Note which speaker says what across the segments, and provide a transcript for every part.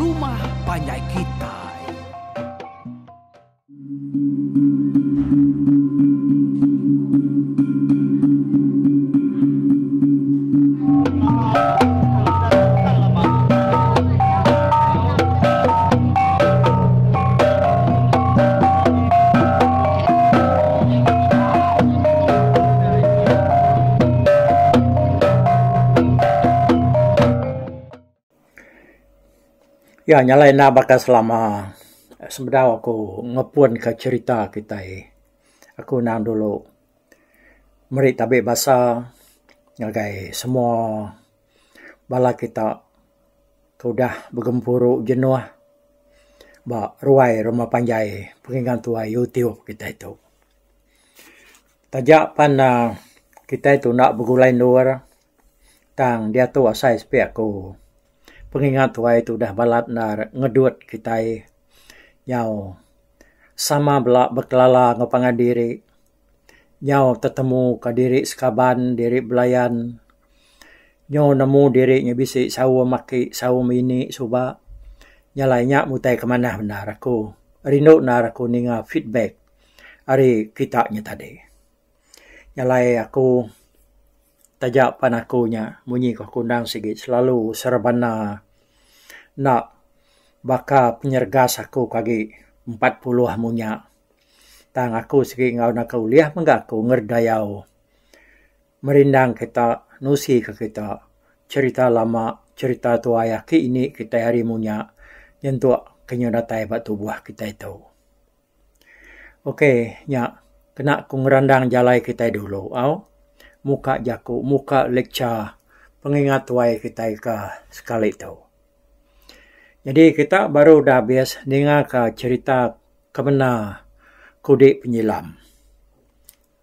Speaker 1: rumah panjai kitai.
Speaker 2: Ya nyalai enda baka selama sebedau aku ngepun ka cherita kitai aku endang dulu meri tabi basa ngagai semua bala kita ke udah begempuru jenuh ba ruai rumah panjai pengingat tuai YouTube kitai tu. Taja pan uhh kitai tu enda begulai endur tang diatu asai sepi aku pengingat tuai tu udah balat endar ngedut kitai nyau sama bela bekelala enggau pangan diri nyau tetemu ka diri sekaban diri belayan nyau nemu diri nya bisi saum aki saum ini suba nya alai nya utai ke manah bendar aku rindu endar aku ninga feedback ari kita nya tadi. Nya alai aku taja pan aku nya munyi ku aku endang sigi selalu serebana enda baka penyergas aku ke agi 40 munya. Tang aku sigi enggau naka ulih mega aku ngeredayau merindang kita nusi ke kita cherita lama cherita tuai aki ini kitai ari munya nyentuk ke nyau datai ba tubuh kitai tu. Ok nya kena ku ngerandang jalai kitai dulu au muka jaku muka lecture pengingat tuai kitai ke sekali tu. Nyadi kita baru udah abis ninga ka cherita ke mena kudi penyilam.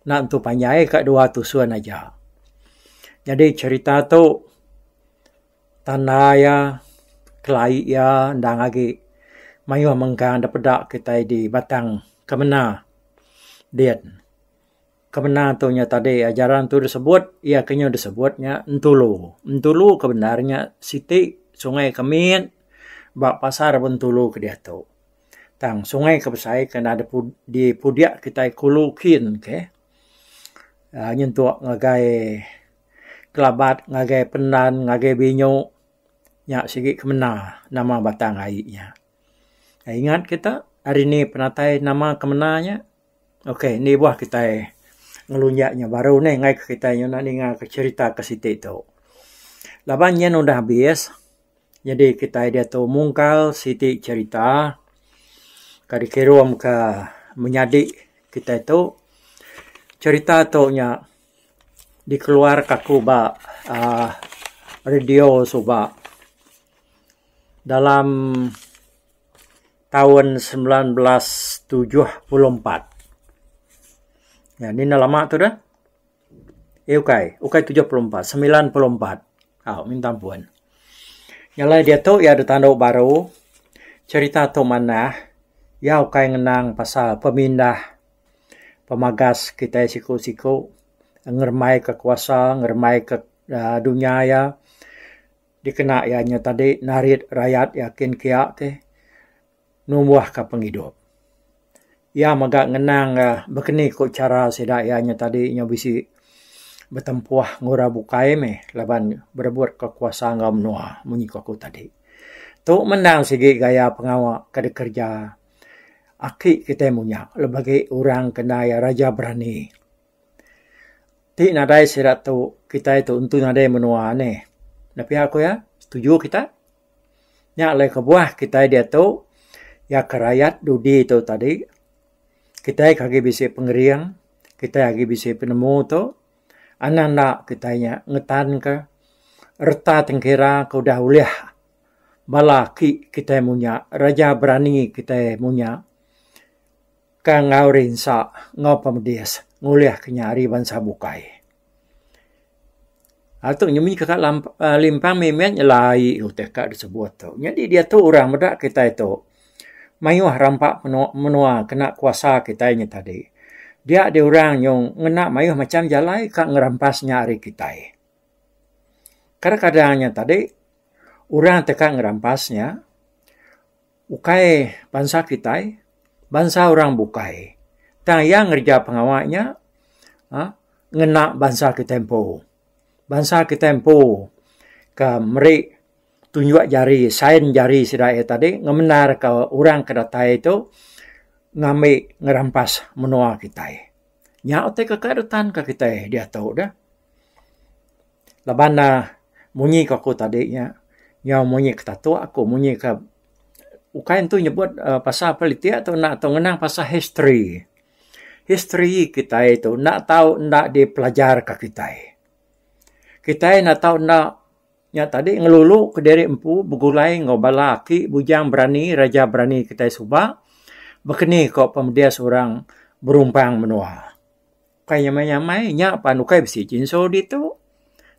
Speaker 2: Enda tentu panjai ka dua tusun aja. Nyadi cherita tu Tanda iya, kelai iya endang agi mayuh mengkang da peda kitai di Batang Kemena din. Kemena tu nya tadi ajaran tu disebut iya ke nyau disebut nya Entulu. Entulu ke bendar nya siti sungai ke mit ba pasar Bintulu ke diatu. Tang sungai ke besai ke enda dipudik kitai kulu kin ke uhh nyentuk ngagai Kelabat ngagai Penan ngagai Binyo nya sigi kemena nama batang ai nya. Ingat kita hari ni penatai nama kemena nya ok indi buah kitai ngelunjak nya baru neh ngai ke kitai nyuna ninga ke cherita ke siti tu. Laban nyen udah abis nyadi kitai diatu mungkal siti cherita ka dikirum ka menyadi kitai tu. Cherita tu nya dikeluarka aku ba uhh radio suba dalam taun 1974. Ni enda lama tu deh. Eh ukai, ukai 74, 94. Au minta ampun. Nya alai diatu iya deh tandu baru cherita tu manah iya ukai ngenang pasal pemindah pemagas kitai siku-siku ngeremai ka kuasa ngeremai ka uhh dunya iya dikena iya nya tadi narit rayat iya kin kiya ti numbuh ka pengidup. Iya mega ngenang uhh baka ni ku chara sida iya nya tadi nyau bisi betempuh enggau orang bukai meh laban berebut ka kuasa enggau menua munyi ku aku tadi. Tu mendang sigi gaya pengawa ke dikereja. Aki kitai munya lebih agi orang ke ndai raja berani. Ti nadai sida tu kitai tu entu nadai menua nih. Enda pia ku iya setuju kita. Nya alai kebuah kitai diatu iya ke rayat dudi tu tadi kitai ke agi bisi pengering kitai agi bisi penemu tu anang enda kitai nya ngetanka reta tengkira ke udah ulih. Bala aki kitai munya, raja berani kitai munya ke enggau rinsa enggau pemedis ngulih ke nya ari bansa bukai. Aaa tu nyemi ka limpang mimit nyelai utai ka disebut tu. Nyadi diatu orang meda kitai tu mayuh rampa menua kena kuasa kitai nya tadi. Dia deh orang nyung ngena mayuh macam jalai ka ngerampas nya ari kitai. Kadang-kadang nya tadi orang ti ka ngerampas nya. Ukai bansa kitai, bansa orang bukai. Tang iya ngereja pengawa nya uhh ngena bansa kitai empu. Bansa kitai empu ke meri tunjuk jari, sign jari sida iya tadi ngemendarka orang ke datai tu ngambi ngerampas menua kitai. Nya utai ke ka ditanka kitai diatu deh. Laban ne munyi ku aku tadi nya nyau munyi ke tatuk aku munyi ke ukai nentu nyebut pasal politik tu enda tau ngenang pasal history. History kitai tu enda tau enda dipelajar ka kitai. Kitai enda tau enda nya tadi ngelulu kediri empu begulai enggau bala aki bujang berani raja berani kitai suba bekeni ko pemedis orang berumpang menua. Ukai nyamai nyamai nya pan ukai bisi chinso ditu.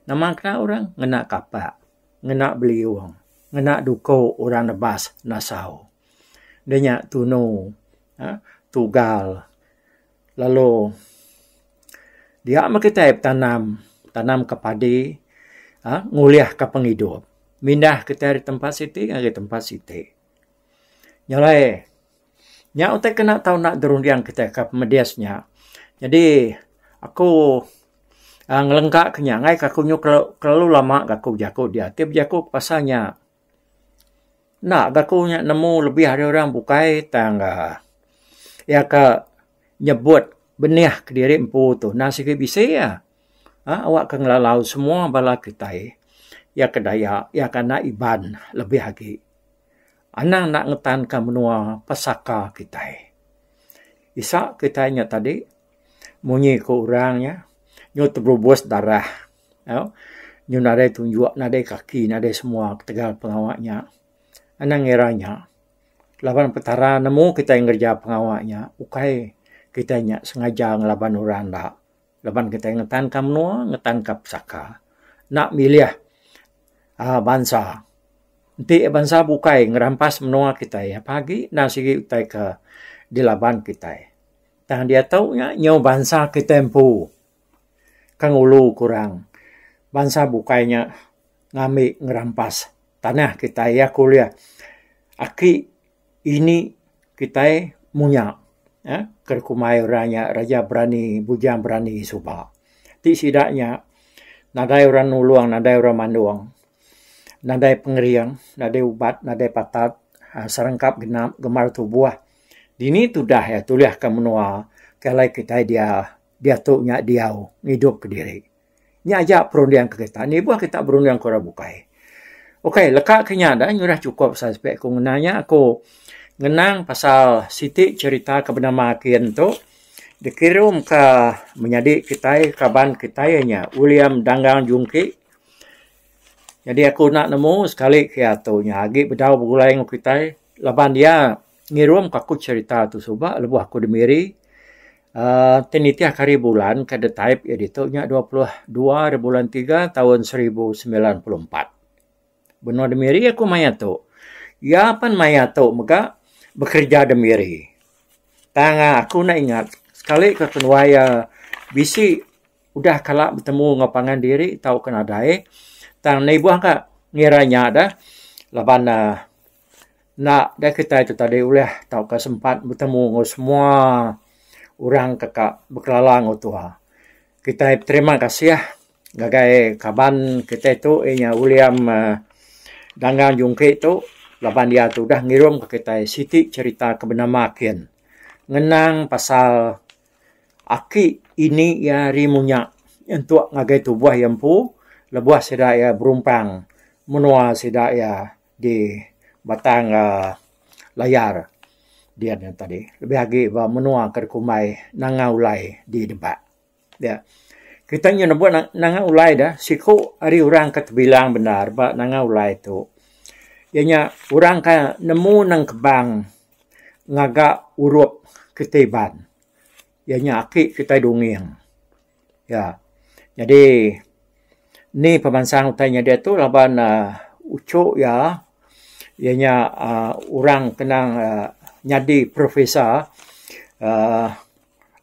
Speaker 2: Nama kena orang ngena kapak, ngena beliung, ngena duko orang nebas nasau. Enda nya tunu uhh tugal lalu dia meh kitai betanam, betanam ka padi uhh ngulih ka pengidup. Mindah kitai ari tempat siti ngagai tempat siti. Nya alai Nya utai kena tau enda dirunding kitai ka pemedis nya. Jadi aku uhh ngelengka ke nya enggai ka aku nyau kelalu lama ga aku bejaku dia. Ti bejaku pasal nya enda ga aku nya nemu lebih ari orang bukai tang uhh iya ka nyebut benih kediri empu tu endang sigi bisi iya. uhh Awak ka ngelalau semua bala kitai iya ka Dayak iya ka anak Iban lebih agi. Anang enda ngetanka menua pesaka kitai. Isa kitai nya tadi munyi ku orang nya nyau teberubus darah au nyau nadai tunjuk nadai kaki nadai semua ketegal pengawa nya. Anang ngira nya laban petara nemu kitai ngereja pengawa nya ukai kitai nya sengaja ngelaban orang enda. Laban kitai ngetanka menua ngetanka pesaka. Enda milih uhh bansa. Enti bansa bukai ngerampas menua kitai pagi enda sigi utai ke dilaban kitai. Tang diatu nya nyau bansa kitai empu ke ngulu ke orang. Bansa bukai nya ngambi ngerampas tanah kitai iya ke ulih aki ini kitai munya uhh ke kumbai orang nya raja berani bujang berani suba. Ti sida nya nadai orang nulung nadai orang mandung. Nadai pengering, nadai ubat, nadai patat serengkap genap gemar tubuh. Dini tudah iya tulih ka menua ke alai kitai dia diatu nya diau ngidup kediri. Nya aja perunding ke kita nibuh kita berunding ke orang bukai. Okay leka ke nya da nyurah chukup suspek ku ngena nya aku ngenang pasal siti cherita ke benama kin tu dikirum ka menyadi kitai kaban kitai nya William Danggang Jungki. Nyadi aku enda nemu sekali ke atu nya agi bedau begulai enggau kitai laban iya ngirum ka aku cherita tu suba lebuh aku di Miri uhh ti nitih ka hari bulan ke da taip iya ditu nya 22 hari bulan tiga taun 1994. Benua di Miri aku maya tu. Iya pan maya tu mega bekereja di Miri. Tang aku enda ingat sekali ka kenuai iya bisi udah kala betemu enggau pangan diri tauka nadai tang enda ibuh ka ngira nya da laban ne enda da kitai tu tadi ulih tauka sempat betemu enggau semua orang ke ka bekelala enggau tuha. Kitai beterima kasih ngagai kaban kitai tu iya nya William uhh Danggang Jungki tu laban iya tu udah ngirum ka kitai siti cherita ke benama kin ngenang pasal Aki ini iya ari munya nyentuk ngagai tubuh iya empu lebuh sida iya berumpang menua sida iya di Batang Layar dian nya tadi lebih agi ba menua ke dikumbai Nanga Ulai di Debak. Dia kita nyau nyebut Nanga Ulai da siku ari orang ke tebilang bendar ba Nanga Ulai tu iya nya orang ke nemu nengkebang ngaga urup kitai Iban. Iya nya aki kitai dunging. Ya. Nyadi ni pemansang utai nya diatu laban uhh uchu iya, iya nya uhh orang kenang uhh nyadi professor uhh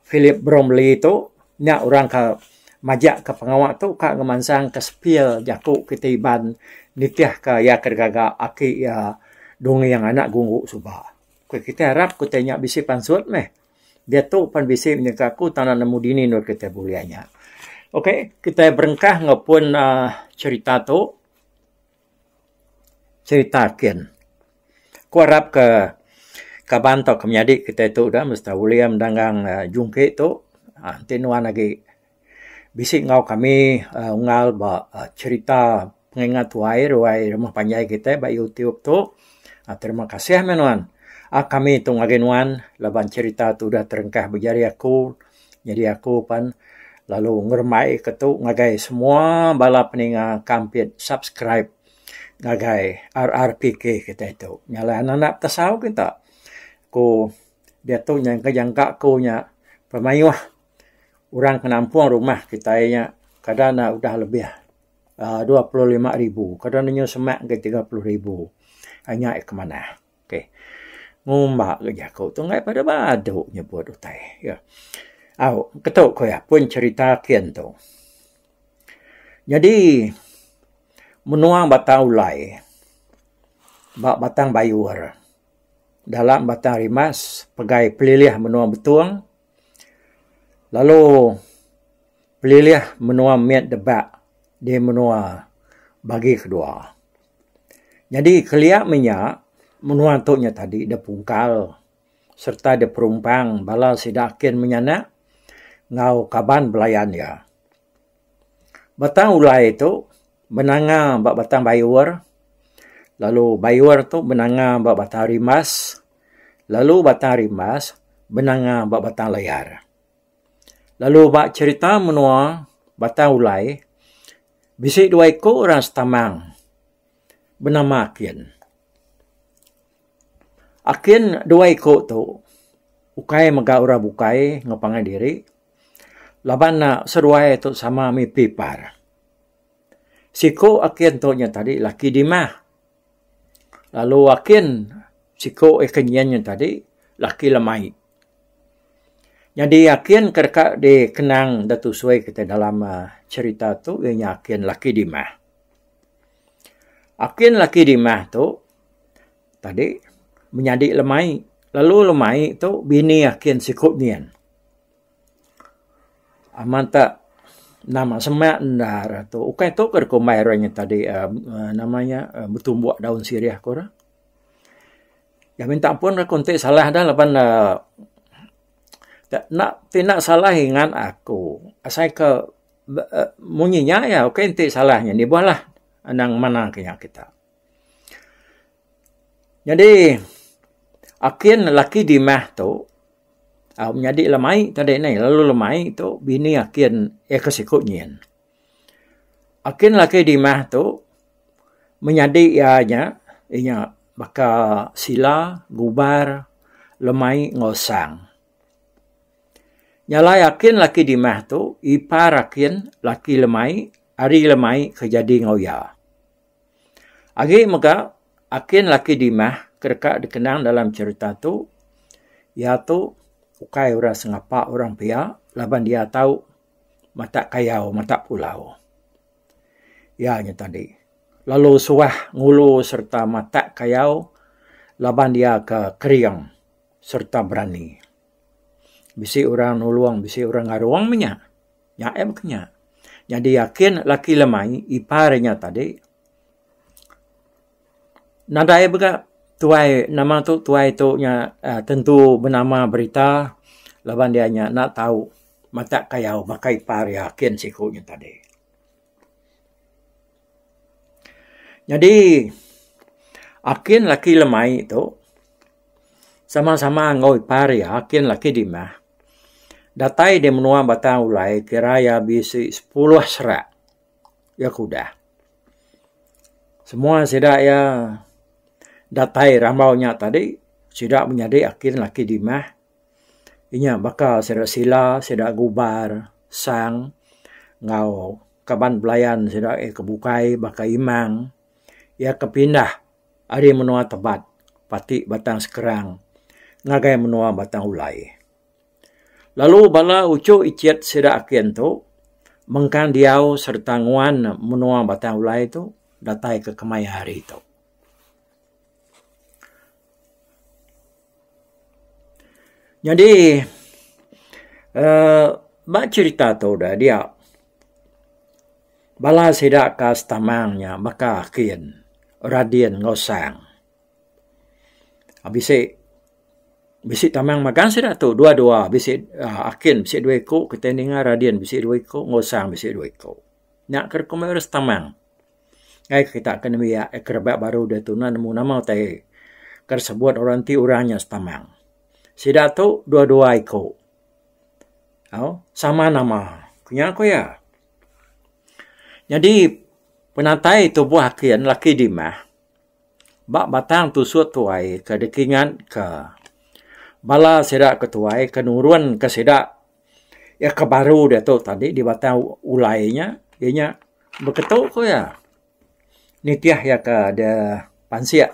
Speaker 2: Philip Bromley tu nya orang ke majak ka pengawa tu ka ngemansang ka sepil jaku kitai Iban nitih ka iya ke digaga aki iya. Dunging anak Gunggu suba. Ku kitai arap ku tai nya bisi pansut meh. Diatu pan bisi menyengka aku tang nemu dini endur kitai bulih nya. Ok kitai berengkah enggau pun aaa cherita tu. Cherita kin. Ku arap ke kaban tauka menyadi kitai tu da Mister William Danggang Jungki tu aaa enti nuan agi bisi enggau kami aaa unggal ba cherita pengingat tuai ruai rumah panjai kitai ba youtube tu aaa terima kasih meh nuan. Aaa kami tu ngagai nuan laban cherita tu udah terengkah bejari aku nyadi aku pan lalu ngerembai ke tu ngagai semua bala peninga kampit subscribe ngagai RRPK kitai tu. Nya alai anak anak tesau kita ku diatu nyangka jangka ku nya pemayuh orang ke nampung rumah kitai nya kada ne udah lebih uhh 25 ribu kada ne nyu semak ngagai 30 ribu. Nya ke manah. Okey. Ngumba ga jaku tu enggai padu badu nyebut utai. Au ketu ku iya pun cherita kin tu. Nyadi menua Batang Ulai ba Batang Bayur dalam Batang Rimbas pegai pelilih menua Betong lalu pelilih menua Mit Debak di menua bagi kedua. Nyadi kelia menya menua tu nya tadi dep pungkal sereta dep perumpang bala sida akin menyanak enggau kaban belayan iya. Batang Ulai tu benanga ba Batang Bayur lalu Bayur tu benanga ba Batang Rimbas lalu Batang Rimbas benanga ba Batang Layar. Lalu ba cherita menua Batang Ulai bisi dua iku orang setamang benama Akin. Akin dua iku tu ukai mega orang bukai enggau pangan diri laban ne seduai tu sama mimpi par. Siku akin tu nya tadi laki Dimah lalu akin siku ika nyin nya tadi laki Lemai. Nyadi akin ke deka dikenang da tusui kitai dalam cherita tu iya nya akin laki Dimah. Akin laki Dimah tu tadi menyadi Lemai lalu Lemai tu bini akin siku nyin. Amat te nama semak endar tu ukai tu ke dikumbai orang nya tadi uhh nama nya betumbuk daun sirih ku orang. Ya minta ampun aku enti salah dah laban ne enda ti enda salah ingat aku asai ke munyi nya iya okay enti salah nya nibuh lah anang mana ke nya kita. Nyadi akin laki Dimah tu au menyadi lemai tadi neh lalu lemai tu bini akin iya ke siku nyin. Akin laki Dimah tu menyadi iya nya inya baka Sila, Gubar, Lemai enggau Sang. Nya alai akin laki Dimah tu ipar akin laki Lemai ari Lemai ke jadi enggau iya. Agi mega akin laki Dimah ke deka dikenang dalam cherita tu iya tu ukai orang sengapa orang pia laban iya tau matak kayau matak pulau. Iya nya tadi lalu suah ngulu sereta matak kayau laban iya ke kering sereta berani. Bisi orang nulung bisi orang ngarung meh nya. Nya eh baka nya. Nyadi akin laki lemai ipar inya tadi nadai mega tuai nama tu tuai tu nya uhh tentu benama berita laban dia nya enda tau matak kayau baka ipar iya akin siku nya tadi. Nyadi akin laki lemai tu sama-sama enggau ipar iya akin laki dimah datai di menua Batang Ulai kira iya bisi sepuluh serak iya ke udah. Semua sida iya datai rambau nya tadi sida menyadi akin laki dimah inya baka sida Sila, sida Gubar, Sang enggau kaban belayan sida iya ke bukai baka Imang iya ke pindah ari menua Tebat pati Batang Skrang ngagai menua Batang Ulai. Lalu bala uchu ichit sida akin tu mengkang diau sereta nguan menua Batang Ulai tu datai ke kemaya hari tu. Nyadi uhh ba cherita tu da dia bala sida ka setamang nya baka akin Radin enggau Sang. Bisi bisi tamang magang sida tu dua dua bisi akin bisi dua iku kitai ninga Radin bisi dua iku enggau Sang bisi dua iku. Nya ke kumbai orang setamang. Ai kita ke nembiak ke rebak baru diatu enda nemu nama utai ke disebut orang ti orang nya setamang. Sida tu dua dua iku au sama nama ku nya ku iya. Nyadi penatai tubuh akin laki dimah ba batang tusut tuai ke dikingat ka bala sida ke tuai ke nurun ke sida iya ke baru diatu tadi di batang ulai nya iya nya beketu ku iya nitih iya ke de pansik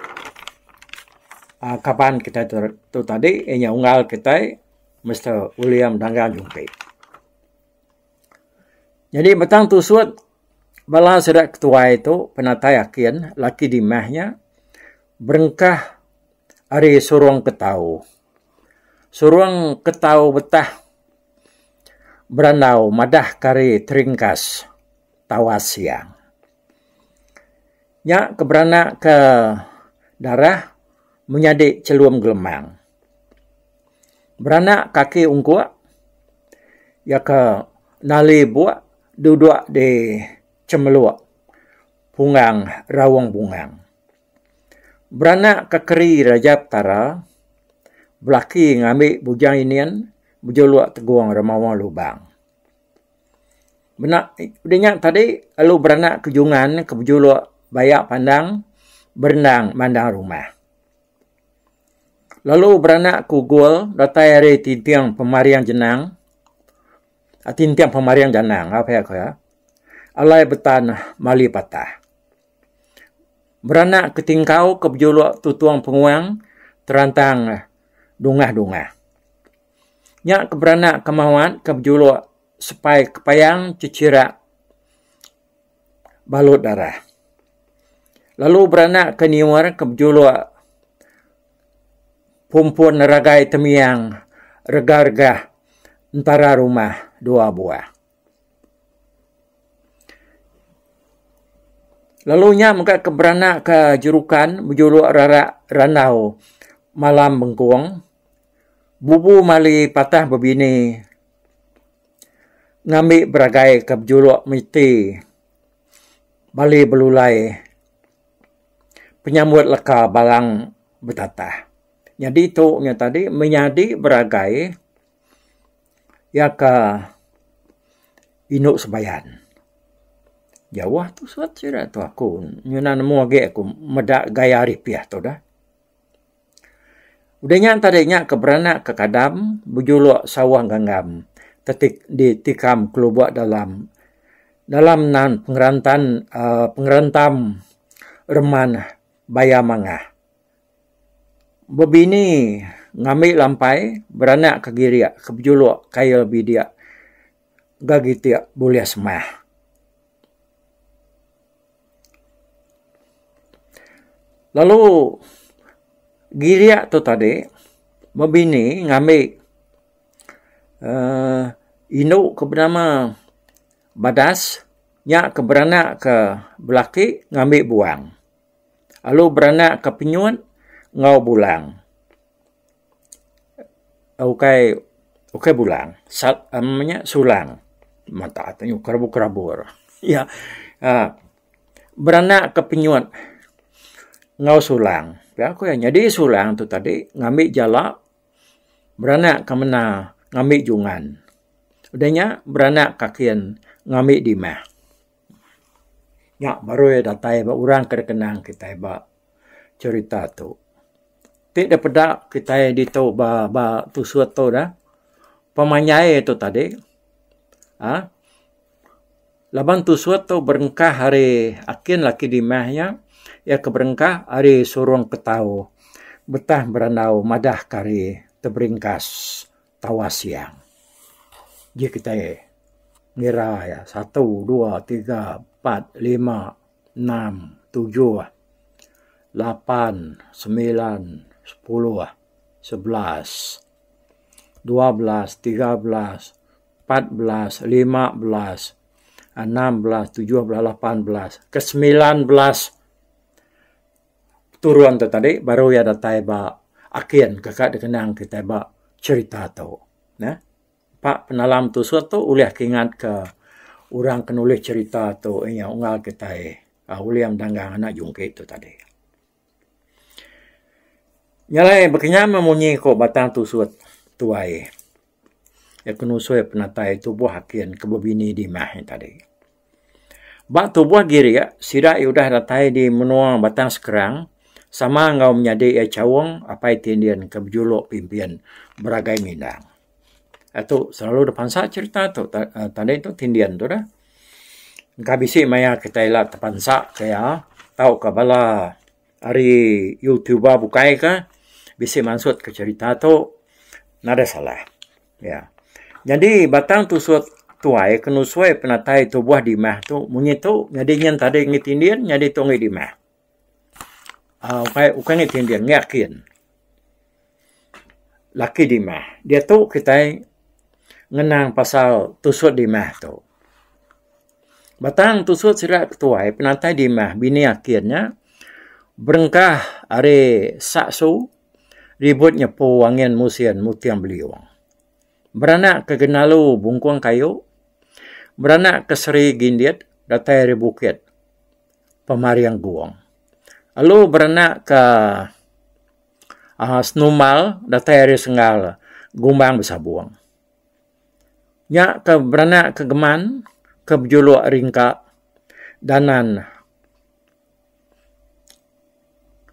Speaker 2: uhh kaban kitai tu tadi iya nya unggal kitai Mister William Danggang Jumpi. Nyadi batang tusut bala sida ketuai tu penatai akin laki dimah nya berengkah ari Surong Ketau. Surong Ketau betah berandau madah ke ari Teringkas Tawas Siang. Nya ke beranak ke darah menyadi Chelum Gelemang. Beranak kaki ungkuk iya ke nali buk duduk di Chemeluk Punggang Raung Bungang. Beranak ke keri Raja Petara belaki ngambi Bujang Inin bejuluk Tegung Remawa Lubang. Mena udah nya tadi lalu beranak ke Jungan ke bejuluk Baya Pandang Berendang Mandang Rumah. Lalu beranak ke Ugol datai ari Tinting Pemaring Jenang Tinting Pemaring Janang pia ku iya alai betan mali patah. Beranak ke Tingkau ke bejuluk Tutong Penguang Terantang Dungah-dungah. Nya ke beranak ke Mawat ke bejuluk Sepai Kepayang Chechirak balut darah. Lalu beranak ke Niur ke bejuluk Pumpun Ragai Temiang Rega-regah entara rumah dua buah. Lalu nya mega ke beranak ke Jerukan bejuluk Rarak Randau Malam Bengkung Bubu Mali Patah Bebini ngambi beragai ke bejuluk miti bali belulai penyambut leka balang betatah. Nyadi tu nya tadi menyadi beragai iya ka indu sebayan. Jauh tu suat sida tu aku nyunan nemu agi aku meda gaya ripih tu dah. Udah nya tadi nya ke beranak ke kadam bejulok sawah ganggam tetik di tikam kelubok dalam dalam nan pengerantan uhh pengerentam reman baya mangah. Bebini ngambi lampai beranak ke girik ke bejulok kail bidik ga gitik bulih semah. Lalu gilik tu tadi bebini ngambi uhh indu ke benama Badas nya ke beranak ke belaki ngambi buang. Lalu beranak ke Penyut enggau Bulang. Ukai ukai bulang nya sulang mata tu kerabur kerabur iya uhh beranak ke penyut enggau sulang pia ku iya nyadi sulang tu tadi ngambi jala beranak ke mena ngambi jungan udah nya beranak kakin ngambi dimah. Nya baru iya datai ba orang ke dikenang kitai ba cherita tu. Ti da peda kitai ditu ba ba tusut tu dah pemanjai tu tadi uhh laban tusut tu berengkah ari akin laki dimah nya iya ke berengkah ari Surong Ketau betah berandau madah ke ari Teberingkas Tawas Siang. Ji kitai ngira iya satu dua tiga empat lima enam tujuh lapan semilan sepuluh sebelas. 12, 13, 14, 15, 16, 17, 18, ke 19 turun tu tadi baru iya datai ba akin ke ka dikenang kitai ba cherita tu. Neh. Pak penalam tusut tu ulih ke ingat ke orang ke nulih cherita tu inya unggal kitai uhh William Danggang anak Jungkit tu tadi. Nya alai bekenyam meh munyi ko batang tusut tuai iya ke nusui penatai tubuh akin ke bebini dimah nya tadi. Ba tubuh girik sida iya udah datai di menua Batang Skrang sama enggau menyadi iya Chaong apai Tindin ke bejulok pimpin Beragai Ngindang. Tu selalu dep pansa cerita tu tadi tu Tindin tu dah. Engka bisi maya kitai ila tepansa ke iya tauka bala ari youtuber bukai ka bisi mansut ka cherita tu nadai salah iya. Nyadi batang tusut tuai ke nusui penatai tubuh dimah tu munyi tu nyadi nyin tadi ngi tindin nyadi tu ngi dimah uhh ukai ukai ngi tindin ngi akin. Laki dimah diatu kitai ngenang pasal tusut dimah tu. Batang tusut sida ketuai penatai dimah bini akin nya berengkah ari Saksu ribut nyepu angin musin muting beliung. Beranak ke Genalu Bungkung Kayu, beranak ke Seri Gindit datai ari Bukit Pemaring Guong. Lalu beranak ke uhh Senumbal datai ari Senggal Gumbang Besabung. Nya ke beranak ke geman ke bejulok ringka danan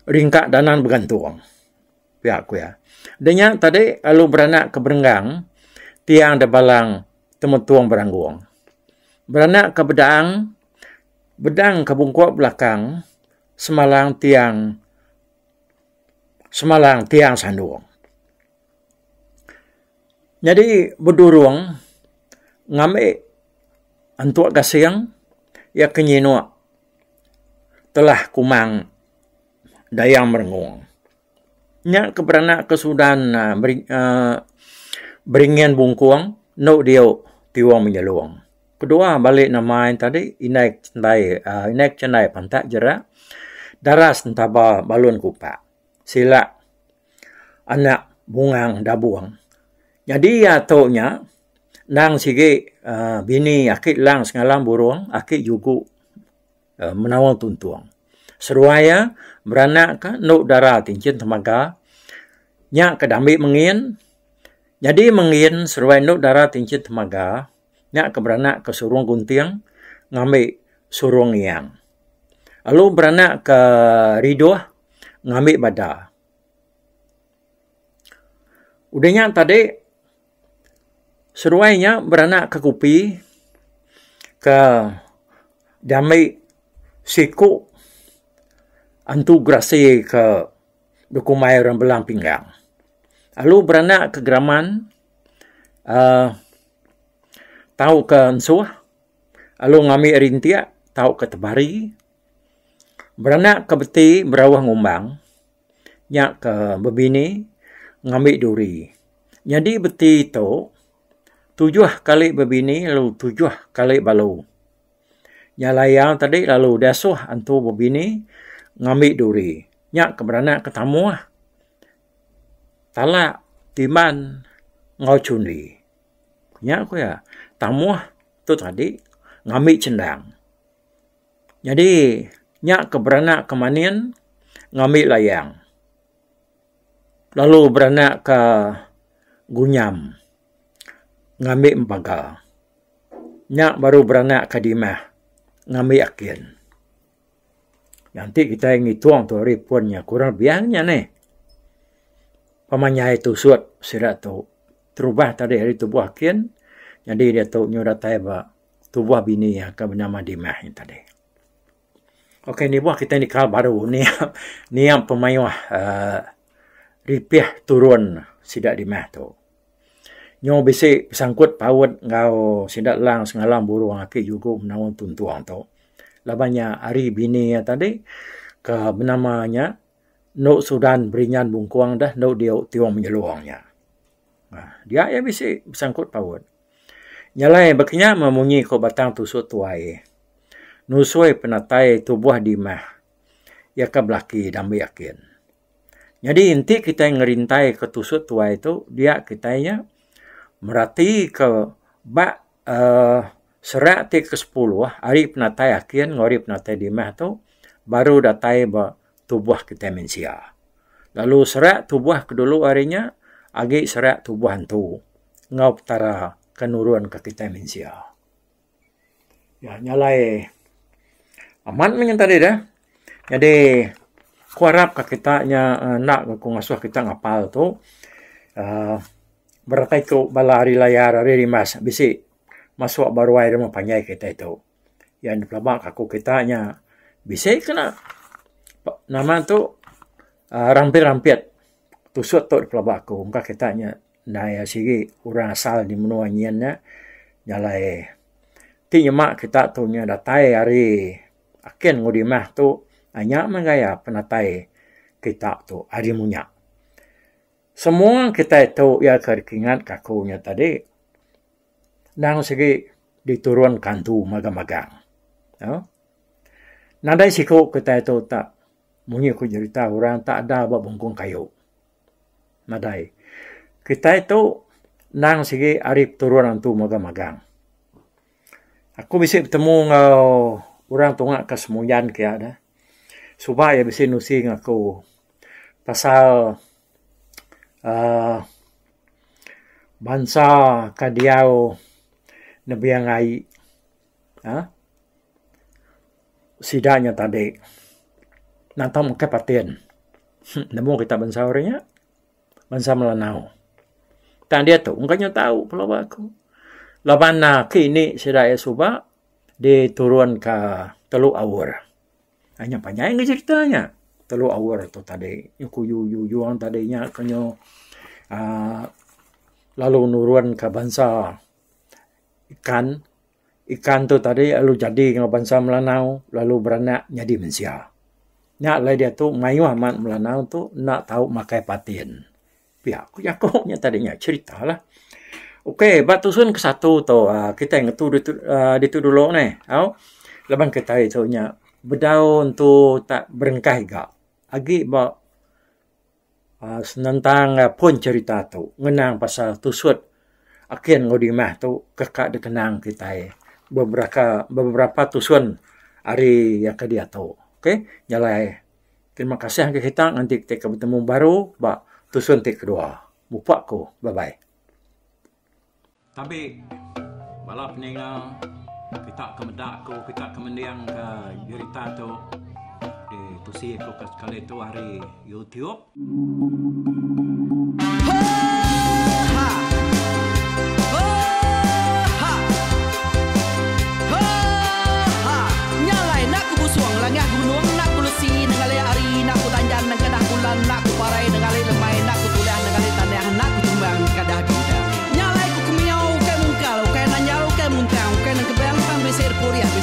Speaker 2: ringka danan begantung pia ku iya. Da nya tadi lalu beranak ke berenggang tiang da balang temetung beranggung. Beranak ke bedang bedang ke bungkuk belakang semalang tiang semalang tiang sandung. Nyadi bedurung ngambi entuk gasing iya ke nyinuk telah kumang dayang merengung. Nya ke beranak ke sudan uhh beringin bungkung enu diu tiong menyelung. Kedua bali nama en tadi indai cendai uhh indai cendai pantak jerak daras entaba balun kupak. Sila anak bungang dabung. Nyadi iya tu nya endang sigi uhh bini aki lang sengalang burung aki jugu uhh menaul tuntung. Seruai iya beranak ka enu dara tinchin temaga nya ke dambi mengin. Nyadi mengin seruai enu dara tinchin temaga nya ke beranak ke surung gunting ngambi surung ngiang. Lalu beranak ke riduh ngambi bada. Udah nya tadi seduai nya beranak ke kupi ke diambi siku antu gerasi ke dikumbai orang Belang Pinggang. Lalu beranak ke Geraman uhh tauka ensuh lalu ngambi rintik tauka tebari. Beranak ke beti berauh ngumbang nya ke bebini ngambi duri. Nyadi beti tu tujuh kali bebini lalu tujuh kali balu. Nya alai iya tadi lalu diasuh antu bebini ngambi duri. Nya ke beranak ke tamuh talak timban enggau chundi. Nya ku iya tamuh tu tadi ngambi chendang. Nyadi nya ke beranak ke manin ngambi layang lalu beranak ke gunyam ngambi empaga. Nya baru beranak ke dimah ngambi akin. Enti kitai ngitung tu ari pun nya kurang lebih nya neh. Pemanjai tusut sida tu terubah tadi ari tubuh akin nyadi diatu nyau datai ba tubuh bini iya ke benama Dimah nya tadi. Ok nibuh kitai nikal baru niap niap pemayuh uhh ripih turun sida Dimah tu. Nyau bisi besangkut paut enggau sida lang sengalang burung aki jugu menaun tuntung tu. Laban nya ari bini iya tadi ke benama nya endo sudan berinjan bungkung deh endo diu tiong menyelung nya. Dia iya bisi besangkut paut. Nya alai baka nya meh munyi ko batang tusut tuai. Nusui penatai tubuh Dimah iya ke belaki dambi akin. Nyadi enti kitai ngerintai ke tusut tuai tu dia kitai nya merati ke ba uhh serak ti ke sepuluh ari penatai akin enggau ari penatai Dimah tu baru datai ba tubuh kitai mensia. Lalu serak tubuh ke dulu ari nya agi serak tubuh antu enggau petara ke nurun ke kitai mensia. Ya nya alai amat meh nya tadi deh. Nyadi ku arap ka kita nya enda ku ngasuh kita ngapal tu uhh beratai ku bala ari layar ari rimbas bisi masuk ba ruai rumah panjai kitai tu. Yang dipelaba ka aku kita nya bisi kena nama tu uhh rampit rampit tusut tu dipelaba aku engka kita nya Ndai iya sigi orang asal di menua nyin nya jalai ti nyema kita tu nya datai ari akin enggau dimah tu nya meh gaya penatai kita tu ari munya. Semua kitai tu iya ke dikingat ka aku nya tadi endang sigi diturun ka antu magang-magang. Nadai siku kitai tu tak munyi ku jerita orang tak ada ba bungkung kayu. Nadai. Kitai tu endang sigi ari peturun antu magang-magang. Aku bisi betemu enggau orang tunga ke Semujan kiya deh. Suba iya bisi nusi ngan aku pasal uhh bansa ke diau nebing ai uhh sida nya tadi nanta meka patin. Nemu kita bansa orang nya bansa Melanau. Tang diatu engka nya tau pelaba aku. Laban aki ini sida iya suba diturun ka Teluk Aur. Nya panjai ngi cerita nya Teluk Aur tu tadi ku yu yu ujung tadi nya ku nyu uhh lalu nurun ka bansa ikan. Ikan tu tadi lalu jadi enggau bansa Melanau lalu beranak nyadi mensia. Nya alai diatu mayuh amat Melanau tu enda tau makai patin. Pia ku jaku nya tadi nya cherita lah. Ok ba tusun ke satu tu uhh kitai ngetu ditu uhh ditu dulu neh au laban kitai tu nya bedau entu tak berengkah iga agi ba uhh senentang pun cherita tu ngenang pasal tusut akin enggau dimah tu ke ka dikenang kitai beberaka beberapa tusun ari iya ke diatu. Ok nya alai terima kasih ngagai kita nganti kita ke betemu baru ba tusun ti kedua. Mupok ku bye bye. Tabi bala peninga kita ke meda aku kita ke mending ke jerita tu di tusi aku ke sekali tu ari YouTube.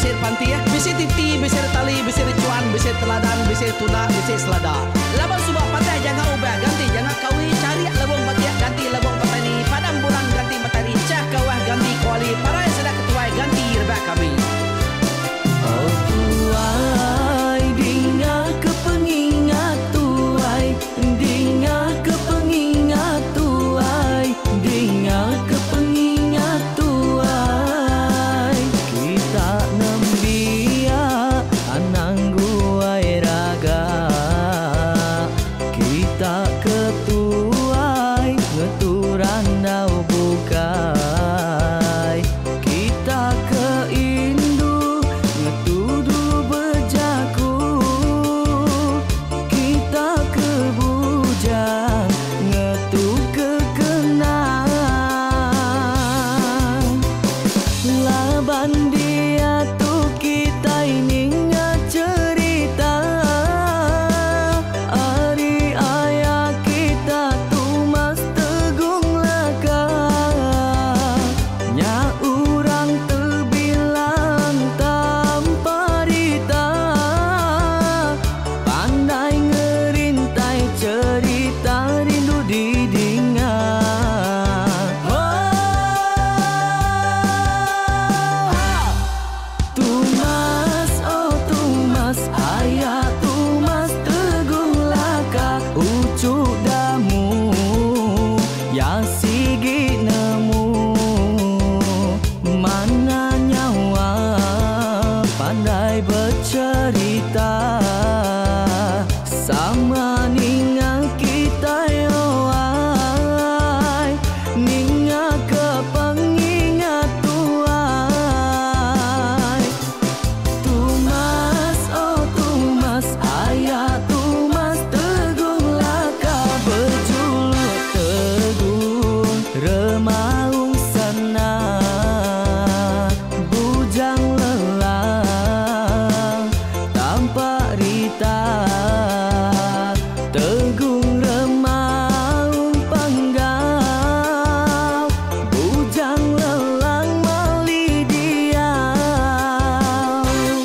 Speaker 1: Bisi pantih, bisi titi, bisi tali, bisi rechuan, bisi teladan, bisi tunda, bisi selada. Laban suba patah janga ubah ganti janga kawi, charik lebung batik ganti lebung petani, padam bulan ganti matahari, chah kawah ganti kuali, parai sida ketuai ganti rebak kami.
Speaker 3: Oh tuai, dinga ke pengingat tuai, dinga ke pengingat tuai, dinga ke pengingat tuai. Kita nembiak anang guai raga, kita ke tuai ngetu randau bukai. Kita ke indu ngetu dulu bejalai. Sama ninga kitai oh ai Ninga ke pengingat tuai Tumas oh Tumas aya Tumas Tegung Laka bejuluk Tegung Remaung Sana Bujang Lelang Tampak Rita Tegung Remaung Panggau Bujang Lelang Mali Diau.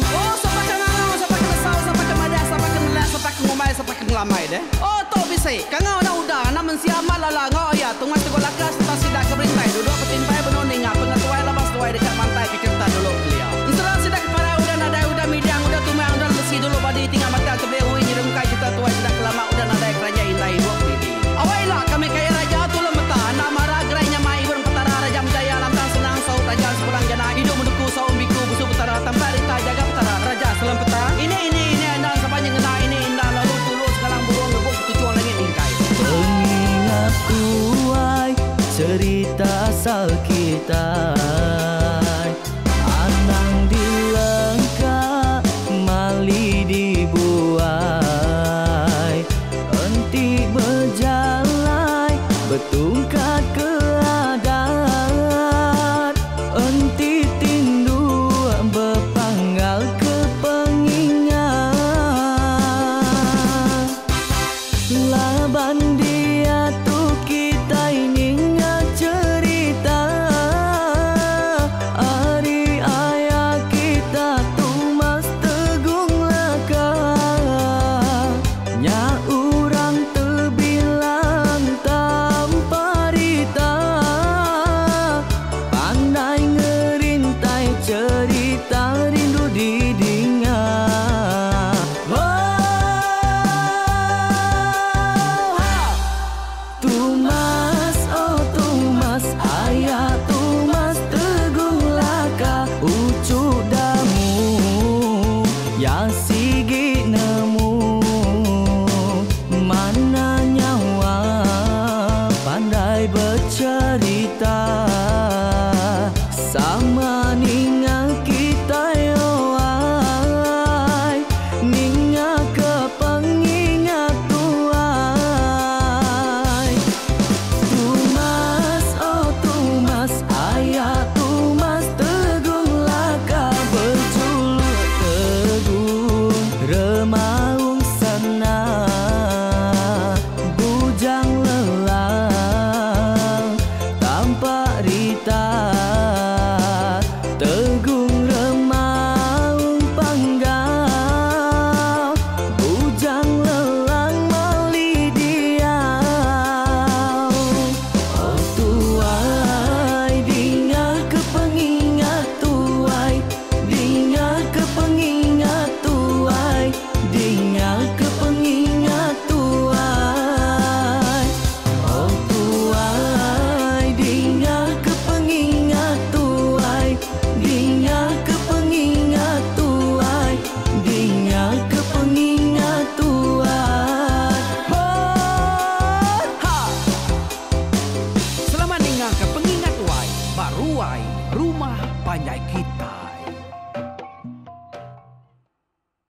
Speaker 1: Oh sapa ke ngangau sapa ke nesau sapa ke madah sapa ke nelak sapa ke ngumbai sapa ke ngelamai deh. Oh tu bisi kangau anak uda anak mensia amat lala enggau aya tungai tegok laka sereta sida ke berintai duduk betimpai benung ninga pengetuai laban seduai deka mantai ke cerita dulu kelia. Ensera sida ke parai udah nadai udah midang udah tumang udah lemesi dulu badi tinggal matang tebeli ui nyerungkai cerita tuai sida ke lama udah nadai keranjai indai ibuk didi. Awai ila kami kaya raja tulung meta enda mara gerai nyamai ibun petara raja menjaya lantang senang saut raja sepulang jana idup menuku saum biku busu petara tampak rita jaga petara raja selem peta ini ini ini endang sapa nyengena ini indah lalu tulu sekalang burung ngebuk ketuchung langit mingkai.
Speaker 3: Pengingat tuai cerita asal kita.